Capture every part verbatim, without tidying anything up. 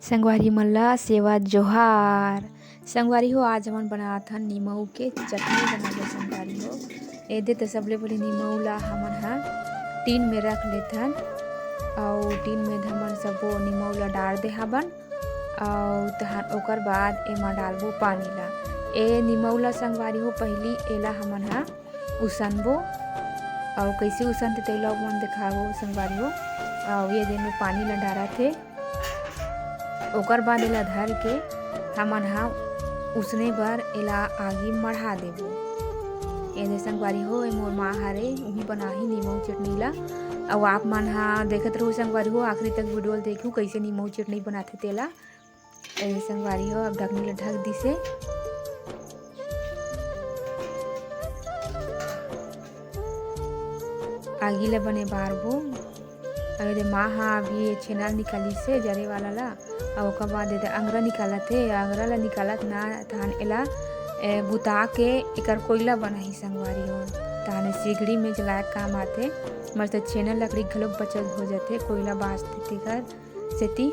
संगवारी मन ला सेवा जोहार। संगवारी हो, आज हमन बनात हन निमऊ के चटनी बनाबो संगवारी हो। एदे त सबले पहले निमऊ ला हमन ह टीन में रख लेथन, अउ टीन में हमन सबो निमऊ ला डार दे हाबन, अउ तहन ओकर बाद एमा डालबो पानी ला। ए निमऊ ला संगवारी हो, पहिली एला हमन ह उसनबो, अउ कइसे उसनथे तेला मन देखाबो संगवारी हो। अउ एदे में पानी ला डारत हे। ओकर बाद एला धर के हमन ह उसने बर एला आगी मढ़ा देबो। एदे संगवारी हो, ए मोर माँ हरे, उही बनाही निमऊ चटनी ला। अउ आप मन ह देखत रहू संगवारी हो, आखिरी तक वीडियो ल देखू, कइसे निमऊ चटनी बनाथे तेला। एदे संगवारी हो, अब ढकनी ला ढक दिसे। आगी ला बने बारबो। अउ एदे माँ ह अभी ये छेना ल निकालिस हे जरे वाला ला, अउ ओकर बाद एदे अंगरा निकालत हे। अंगरा ला निकालत ना, तहन एला, ए, बुता के एकर कोइला बनाही संगवारी हो। तहन सिगड़ी में जलाए के काम आथे। मस्त छेना लकड़ी घलोक बचत हो जाथे, कोइला बाँचथे तेकर सेती।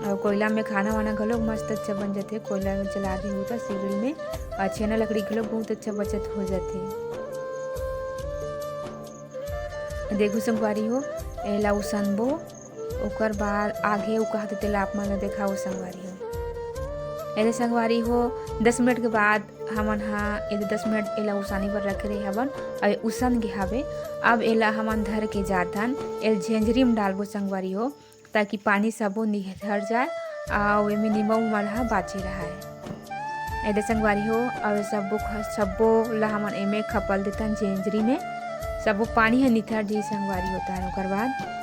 अउ कोइला में खाना वाना घलोक मस्त अच्छा बन जाथे, कोइला में जला देहू त सिगड़ी में, अउ छेना लकड़ी घलोक बहुत अच्छा बचत हो जाथे। देखू संगवारी हो, एला उसनबो, ओकर बाद आगे उ कहत तेला आप मन ल देखाओ संगवारी हो। एदे संगवारी हो, दस मिनट के बाद हमन ह एदे दस मिनट एला उसाने बर रखे रहे हवन, अउ ए उसन गे हवे। अब एला हमन धर के जाथन, एल झेंझरी में डालबो संगवारी हो, ताकि पानी सबो निथर जाए, अउ एमे निमऊ मन ह बाचे रहय। एदे संगवारी हो, अउ सबो ख-, सबो ला हमन एमे खपल देथन झेंझरी में, सबो पानी ह निथर जी संगवारी हो। तहन ओकर बाद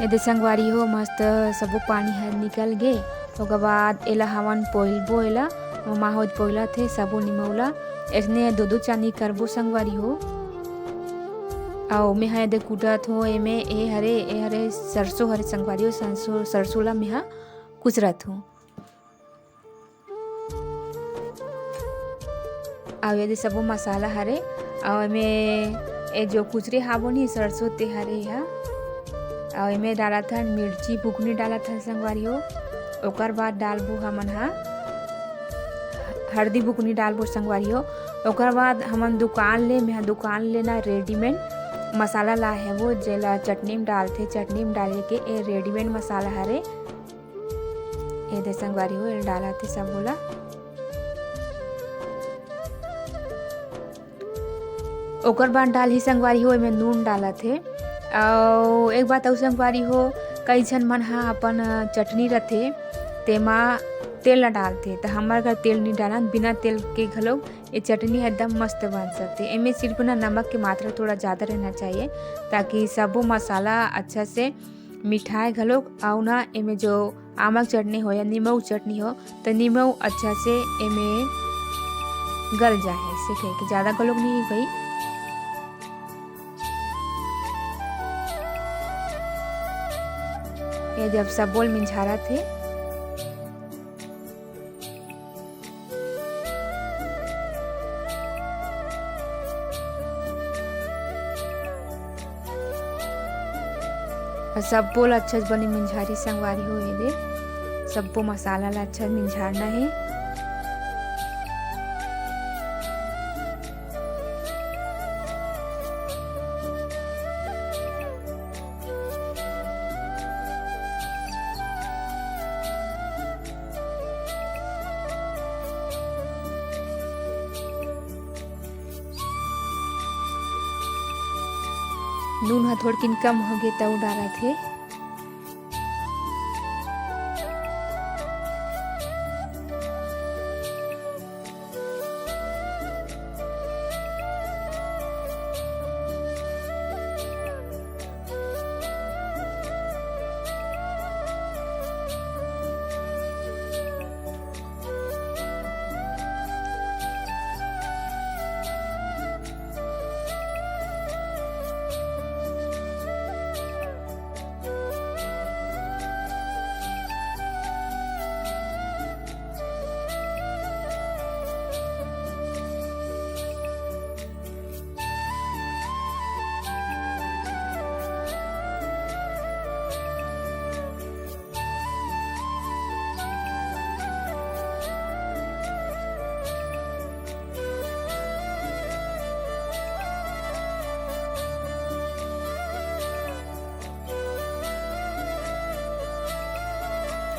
एदे संगवारी हो, मस्त सबो पानी हर निकल गे। ओकर बाद एला हमन पोइलबो, एला ममा होत पोइलत हे सबो निमऊ ला। अइसने दो दो चानी करबो संगवारी हो। अउ मेहा एदे कूटत हो, एमे ए हरे, ए हरे सरसों हरे संगवारी हो, सरसों, सरसों ला मेहा कुचरत हो। अउ एदे सबो मसाला हरे, अउ एमे ए जो कुचरे हाबो नी सरसों ते हरे हा, अउ एमे डालत हन मिर्ची बुकनी डालत हन संगवारी हो। ओकर बाद डालबो हमन हा हरदी बुकनी डालबो संगवारी हो। ओकर बाद हमन दुकान ले, मेहा दुकान ले ना रेडीमेड मसाला लाए हवो, जेला चटनी में डालथे, चटनी में डाले के ए रेडीमेड मसाला हरे। एदे संगवारी हो, एल डालत हे सबो ला। ओकर बाद डालही संगवारी हो, एमे नून डालत हे। अउ एक बात अउ संगवारी हो, कई झन मन ह अपन चटनी रथे, तेमा तेल ला डालथे, त हमर घर तेल नी डालन, बिना तेल के घलो ये चटनी ह एकदम मस्त बन सकथे। एमे सिर्फ ना नमक के मात्रा थोड़ा ज्यादा रहना चाहिए, ताकि सबो मसाला अच्छा से मिठाए घलोक, अउ ना एमे जो आमा के चटनी हो या नींबू के चटनी हो, त नींबू अच्छा से एमे गल जाए, ऐसे कहे कि ज्यादा घलोक नहीं भाई। ये जब सब बोल मिंझारत हे, अउ सब्बो ला अच्छा से बने मिंझारी संगवारी हो। एदे सब्बो मसाला ला अच्छा से मिंझारना हे। नून ह थोड़किन कम होगे, त अउ डारत हे।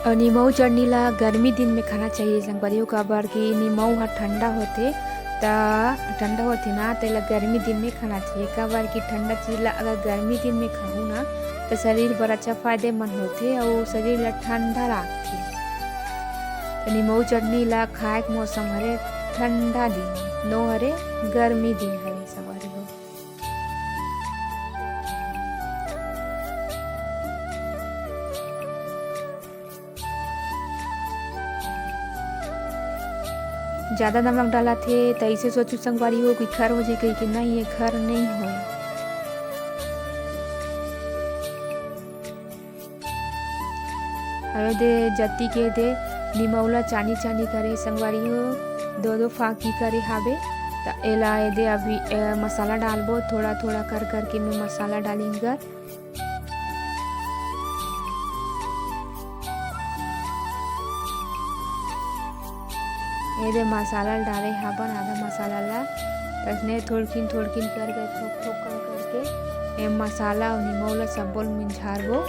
अउ निमऊ चटनी ला गर्मी दिन में खाना चाहिए संगवारी हो, काबर कि निमऊ ह ठंडा होथे, त ठंडा होथे ना, तेला गर्मी दिन में खाना चाहिए, काबर कि ठंडा चीज ला अगर गर्मी दिन में खाहू ना, त शरीर बर अच्छा फायदेमंद होथे अउ शरीर ला ठंडा राखथे। त निमऊ चटनी ला खाए के मौसम हरे ठंडा दिन, नो हरे गर्मी दिन हरे संगवारी हो। ज्यादा नमक डालत हे, त अइसे सोचू संगवारी हो कि खर हो जाही कहिके, नहीं, ये खर नहीं होय। अउ एदे जत्ती के एदे निमऊ ला चानी चानी करे संगवारी हो, दो दो फाकी करे हाबे। त एला एदे अभी, अ, मसाला डालबो, थोड़ा थोड़ा कर करके मैं मसाला डालिंगा। एदे मसाला ल डाले हाबन, आधा मसाला ला। त इसने थोड़किन थोड़किन करके, थोक थोक कर करके ए मसाला अउ निमऊ ला सब्बो ल मिंझारबो।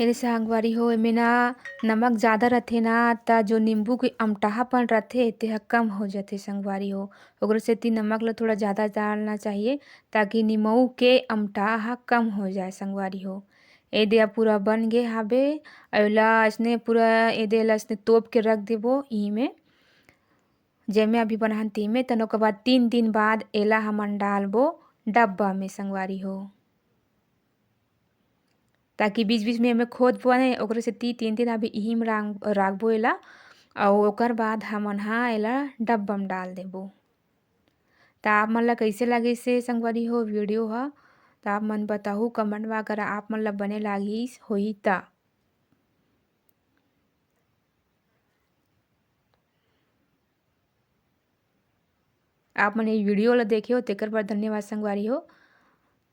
एदे संगवारी हो, एमे ना नमक ज्यादा रथे ना, त जो नींबू के अमटाहापन रथे, तेहा कम हो जाथे संगवारी हो। ओकरे सेती नमक ला थोड़ा ज्यादा डालना चाहिए, ताकि निमऊ के अमटाहा कम हो जाए संगवारी हो। एदे अब पूरा बन गे हाबे, अउ एला अइसने पूरा एदे ला अइसने तोप के रख देबो इही में, जेमे अभी बनाहन तिही में। तन ओकर बाद तीन दिन बाद एला हमन डालबो डब्बा में संगवारी हो, ताकि बीच-बीच में एमे खोदबो ने, ओकरे सेती तीन दिन अभी इही में रांग-, राखबो एला, अउ ओकर बाद हमन हा एला डब्बा में डाल देबो। त आप मन ला कइसे लागिस हे संगवारी हो video ह, त आप मन बताहू comment में, अगर आप मन ला बने लागिस होही त। आप मन ये video ला देखे हो, तेकर बर धन्यवाद संगवारी हो।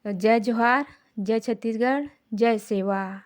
जय जोहार, जय छत्तीसगढ़, जय सेवा।